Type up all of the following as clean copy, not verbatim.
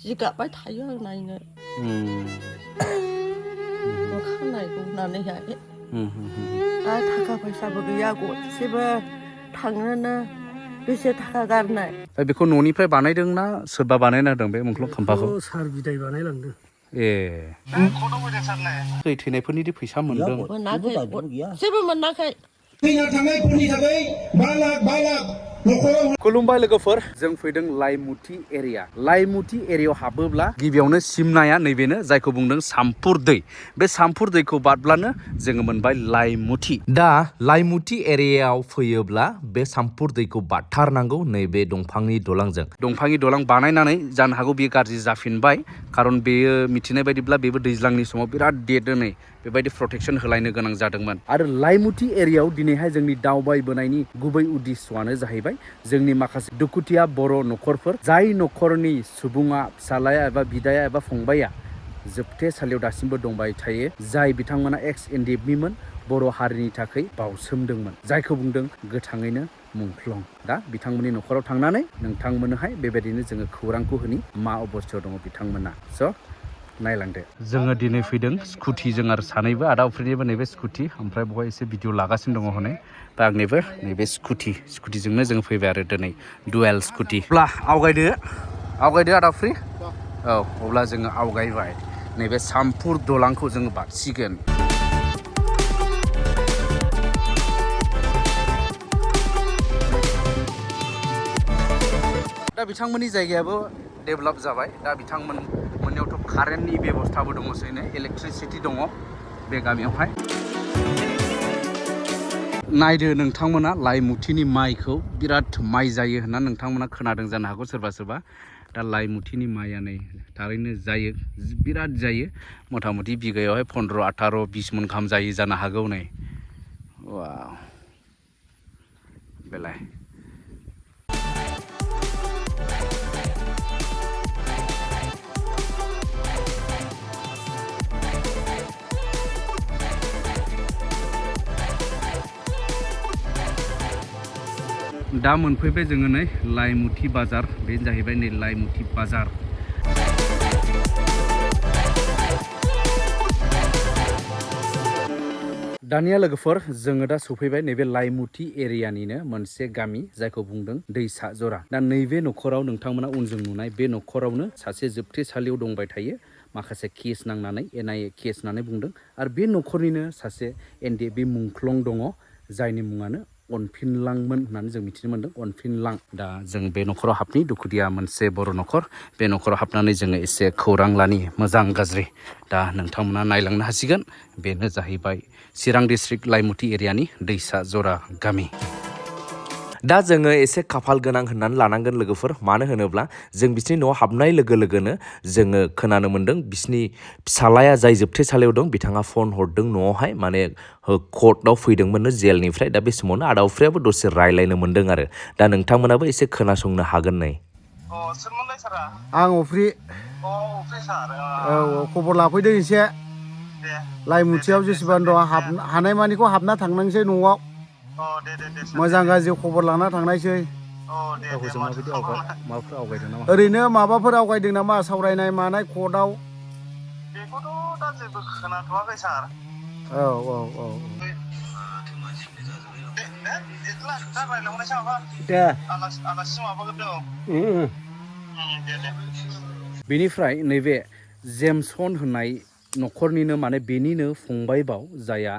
जिगाबबाय थायो आं नायनो अखानायखौ होननानैहाय आरो थाखा फैसाबो गैया गरसेबो थांनोनो बेसे थाखा गारनाय बेखौ न'निफ्राय बानायदोंना सोरबा बानायना होदों बे मुंख्लं खाम्फाखौ सार बिदाय बानायलांदों दै थैनायफोरनि फैसा मोनदों मोनाखै जेबो मोनाखै थैना थांनायफोरनि थाखाय 5 लाख न'खराव खुलुमबाय लोगोफोर जों फैदों लाइमुति एरिया लाइमुति एरियायाव हाबोब्ला गिबियावनो सिमनाया नैबेनो जायखौ बुंदों सामपुर दै बे सामपुर दैखौ बारब्लानो जोङो मोनबाय लाइमुति दा लाइमुति एरियायाव फैयोब्ला बे सामपुर दैखौ बारथारनांगौ नैबे दंफांनि दलां बानायनानै जानो हागौ बेयो गाज्रि जाफिनबाय खारन बेयो मिथिनाय बायदिब्ला बेबो दैज्लांनि समाव बिराद देरदोनै बेबायदि प्रटेक्शन होलायनो गोनां जादोंमोन आरो लाइमुति एरियायाव दिनैहाय जोंनि दावबायबोनायनि गुबै उद्देश्यआनो जाहैबाय जोंनि माखासे दुखुथिया बर' न'खरफोर जाय न'खरनि सुबुङा फिसालाया एबा बिदाया एबा फंबाया जोबथेसालियाव दासिमबो दंबाय थायो जाय बिथांमोना एक्स एनडिएफबिमोन बर' हारिनि थाखाय बावसोमदोंमोन जायखौ बुंदों गोथाङैनो मुंख्लं दा बिथांमोननि न'खराव थांनानै नोंथांमोननोहाय बेबायदिनो जोङो खौरांखौ होनि मा अबस्थायाव दङ बिथांमोना स' नायलांदो जोङो दिनै फैदों स्कुटिजों आरो सानैबो आदा उफ्रिनिबो नैबे स्कुटि ओमफ्राय बेवहाय एसे भिडिअ लागासिनो दङ हनै दा आंनिबो नैबे स्कुटिजोंनो जों फैबाय आरो दिनै डुवेल स्कुटि अब्ला आवगायदो आदा उफ्रि औ अब्ला जोङो आवगायबाय नैबे सामपुर दलांखौ जोङो बारसिगोन दा बिथांमोननि जायगायाबो डेभेलप जाबाय दा बिथांमोननियावथ' कारेन्टनि बेबस्थाबो दङसैनो इलेक्ट्रिसिटि दङ बे गामियावहाय नायदो नोंथांमोना लाइमुतिनि माइखौ बिराद माइ जायो होनना नोंथांमोना खोनादों जानो हागौ सोरबा दा लाइमुतिनि माइया नै थारैनो जायो बिराद जायो मथा मथि बिगायावहाय 15, 18, 20 मन गाहाम जायो जानो हागौ नै वाव बेलाय दा मोनफैबाय जोङो नै लाइमुति बाजार बेनो जाहैबाय नै लाइमुति बाजार दानिया लोगोफोर जोङो दा सफैबाय नैबे लाइमुति एरियानिनो मोनसे गामि जायखौ बुंदों दैसा जरा दा नैबे न'खराव नोंथांमोना उनजों नुनाय बे न'खरावनो सासे जोबथेसालियाव दंबाय थायो माखासे केस नांनानै NIA केस होननानै बुंदों आरो बे न'खरनिनो सासे एनडिएफबि मुंख्लं दङ जायनि मुङानो अनफिनलांमोन होननानै जों मिथिनो मोन्दों अनफिनलां दा जों बे न'खराव हाबनि दुखुदिया मोनसे बर' न'खर बे न'खराव हाबनानै जोङो एसे खौरां लानि मोजां गाज्रि दा नोंथांमोना नायलांनो हासिगोन बेनो जाहैबाय चिरां डिस्ट्रिक्ट लाइमुति एरियानि दैसा जरा गामि दा जोङो एसे खाफाल गोनां होननानै लानांगोन लोगोफोर मानो होनोब्ला जों बिसिनि न'आव हाबनाय लोगो लोगोनो जोङो खोनानो मोन्दों बिसिनि फिसालाया जाय जोबथेसालियाव दं बिथाङा फन हरदों न'आवहाय माने कर्टआव फैदोंमोननो जेलनिफ्राय दा बे समावनो आदा उफ्रियाबो दसे रायलायनो मोन्दों आरो दा नोंथांमोनाबो एसे खोनासंनो हागोन नै सोरमोनलाय सारा आं अफ्रि अफ्रि सार औ खबर लाफैदों एसे लाइमुतियाव जेसेबां दं हानायमानिखौ हाबना थांनांसै न'आव मोजां गाज्रि खबर लाना थांनायसै ओरैनो माबाफोर आवगायदों नामा सावरायनाय मानाय कर्टआव बेखौथ' दा जेबो खोनाथ'वाखै सार औ दे आलासि माबागोरदों बेनिफ्राय नैबे जेमसन होननाय न'खरनिनो माने बेनिनो फंबायबाव जाया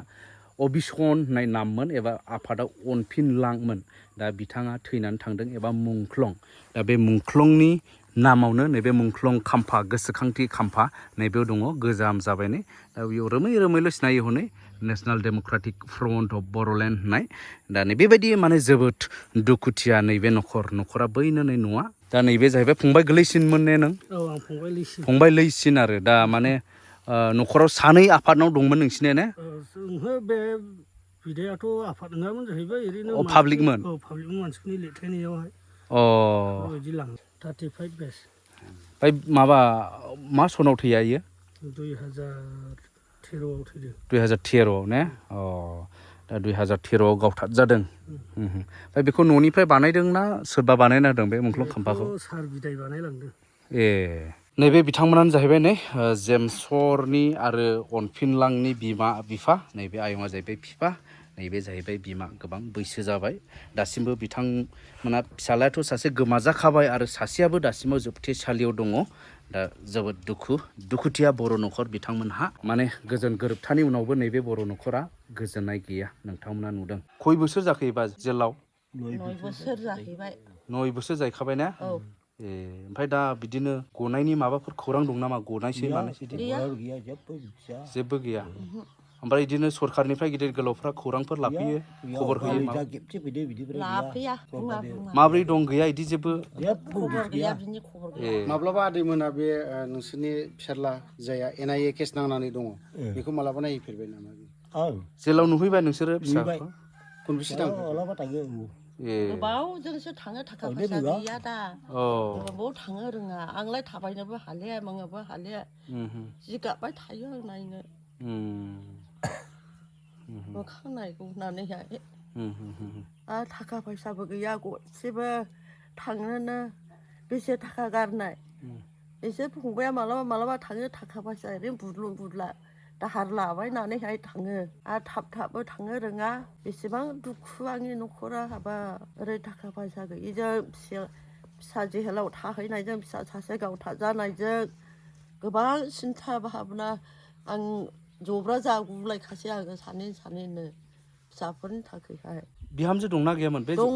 अबिसन होननाय नाममोन एबा आफादा अनफिनलांमोन दा बिथाङा थैनानै थांदों एबा मुंख्लं दा बे मुंख्लंनि नामावनो नैबे मुंख्लं खाम्फा गोसोखांथि खाम्फा नैबेयाव दङ गोजाम जाबायनै दा बेयाव रोमैल' सिनायो हनै National Democratic Front of Bodoland होननाय दा नै बेबायदि माने जोबोद दुखुथिया नैबे न'खरा बैनो नै न'आ दा नैबे जाहैबाय फंबाय गोरलैसिनमोन ने नों औ आं फंबाय लैसिन आरो दा माने न'खराव सानै आफादनाव दंमोन नोंसिनिया ने जोंहो बे बिदायाथ' आफाद नङामोन जाहैबाय ओरैनो पाब्लिकमोन मानसिफोरनि लिरथायनायावहाय बेबायदि लाङो 35 बेस ओमफ्राय माबा मा सनाव थैया इयो 2013आव थैदों 2013 ने दा 2013आव गावथार जादों ओमफ्राय बेखौ न'निफ्राय बानायदोंना सोरबा बानायना होदों बे मुंख्लं खाम्फाखौ सार बिदाय बानायलांदों नैबे बिथांमोनानो जाहैबाय नै जेमसरनि आरो अनफिनलांनि बिमा बिफा नैबे आयंआ जाहैबाय बिफा नैबे जाहैबाय बिमा गोबां बैसो जाबाय दासिमबो बिथांमोना फिसालायाथ' सासे गोमाजाखाबाय आरो सासेयाबो दासिमाव जोबथेसालियाव दङ दा जोबोद दुखुथिया बर' न'खर बिथांमोनहा माने गोजोन गोरोबथानि उनावबो नैबे बर' न'खरा गोजोननाय गैया नोंथांमोना नुदों खय बोसोर जाखो एबा जेलाव 9 बोसोर जाहैबाय 9 बोसोर जाहैखाबाय ना औ ए ओमफ्राय दा बिदिनो गनायनि माबाफोर खौरां दं नामा गनायसै मानायसै जेबो गैया ओमफ्राय बिदिनो सरखारनिफ्राय गिदिर गोलावफ्रा खौरांफोर लाफैयो खबर होयो लाफैया बुङा माब्रै दं गैया बिदि जेबो खबर गैया बिनि खबर गैया माब्लाबा आदैमोना बे नोंसोरनि फिसाज्ला जाया NIA केस नांनानै दङ बेखौ मालाबा नायफेरबाय नामा जेलाव नुहैबाय नोंसोरो फिसाखौ खनबेसे थांखो गोबावजोंसो थाङो थाखा फैसा गैया दा गोबाव थाङो रोङा आंलाय थाबायनोबो हाले मानोबो हाले जिगाबबाय थायो आं नायनो मोखां नायगौ होननानैहाय आरो थाखा फैसाबो गैया गरसेबो थांनोनो बेसे थाखा गारनाय एसे फंबाया मालाबा थाङो थाखा फैसा ओरैनो बुदलु बुदला दाहार लाबायनानैहाय थाङो आरो थाबबो थांनो रोङा बेसेबां दुखु आंनि न'खरा हाबा ओरै थाखा फैसा गैयिजों फिसा जेहेलाव थाहैनायजों फिसा सासे गावथाजानायजों गोबां सिन्था भाबना आं जब्रा जागुलायखासै आङो सानैनो फिसाफोरनि थाखायहाय बिहामजो दंना गैयामोन बे दङ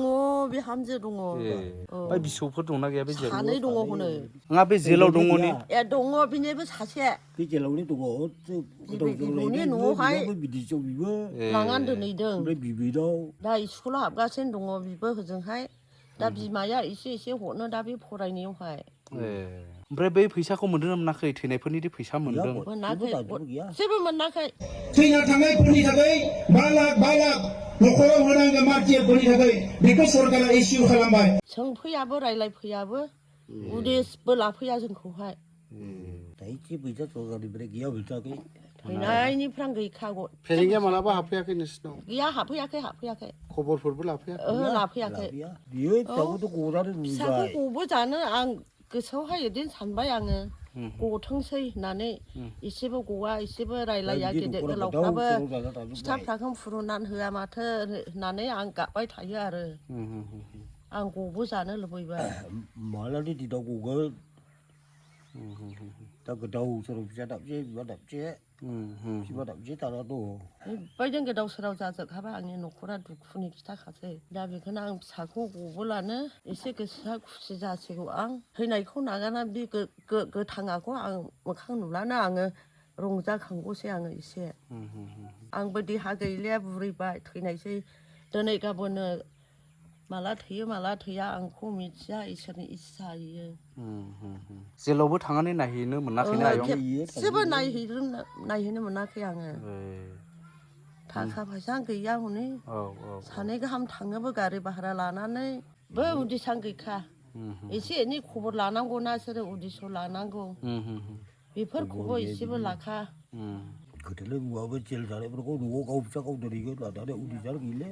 बिहामजो दङ ओमफ्राय फिसौफोर दंना गैया बे जेलाव सानै दङ हनै नङा बे जेलाव दङनि दङ बिनिबो सासे बे जेलावनो दङ बिब'नि न'आवहाय लांनानै दोनहैदों दा स्कुलाव हाबगासिनो दङ बिबो होजोंहाय दा बिमाया एसे हरनो दा बे फरायनायावहाय ओमफ्राय बै फैसाखौ मोनदोंना मोनाखै थैनायफोरनिदि फैसा मोनदों मोनाखै जेबो मोनाखै थैना थांनायफोरनि थाखाय 5 लाख न'खराव होनांगौ मानसिफोरनि थाखाय बेखौ सरकारा इस्यु खालामबाय सोंफैयाबो रायलायफैयाबो उदेसबो लाफैया जोंखौहाय फैनायनिफ्राय गैखागौ फेरेंगिया मालाबा हाबफैयाखै नोंसिनाव गैया हाबफैयाखै खबरफोरबो लाफैयाखै लाफैयाखै फिसाखौ गबो जानो आं गोसोआवहाय बिदिनो सानबाय आङो गथोंसै होननानै एसेबो गवा एसेबो रायलाया गेदेर गोलावफ्राबो फिथाफ्राखौ फुरुनानै होआ माथो होननानै आं गाबबाय थायो आरो आं गबो जानो लुबैबाय मालानि दिनाव गगोन दा गोदाव सोराव फिसा दाबसे बिमा दाबसे बिमा दाबसे दाना दङ बेबायदिनो गोदाव सोराव जाजोबखाबाय आंनि न'खरा दुखुनि खिथाखासै दा बेखौनो आं फिसाखौ गबोलानो एसे गोसोआ खुसि जासिगौ आं थैनायखौ नागारना बे गोथाङाखौ आं मोखां नुलानो आङो रंजाखांगौसै आङो एसे आंबो देहा गैलिया बुरैबाय थैनायसै दिनै गाबोननो माला थैयो माला थैया आंखौ मिथिया इसोरनि इस्सा इयो जेलावबो थांनानै नायहैनो मोनाखैना आयं जेबो नायहैनो मोनाखै आङो थाखा फैसा गैया हनै सानै गाहाम थाङोबो गारि भारा लानानै बो उदिसां गैखा एसे एनै खबर लानांगौना सोरो उदिस' लानांगौ बेफोरखौबो एसेबो लाखा खोथालाय बुङाबो जेल जानायफोरखौ न'आव गाव फिसा गाव दोनहैगोन लानानै उदिसार गैले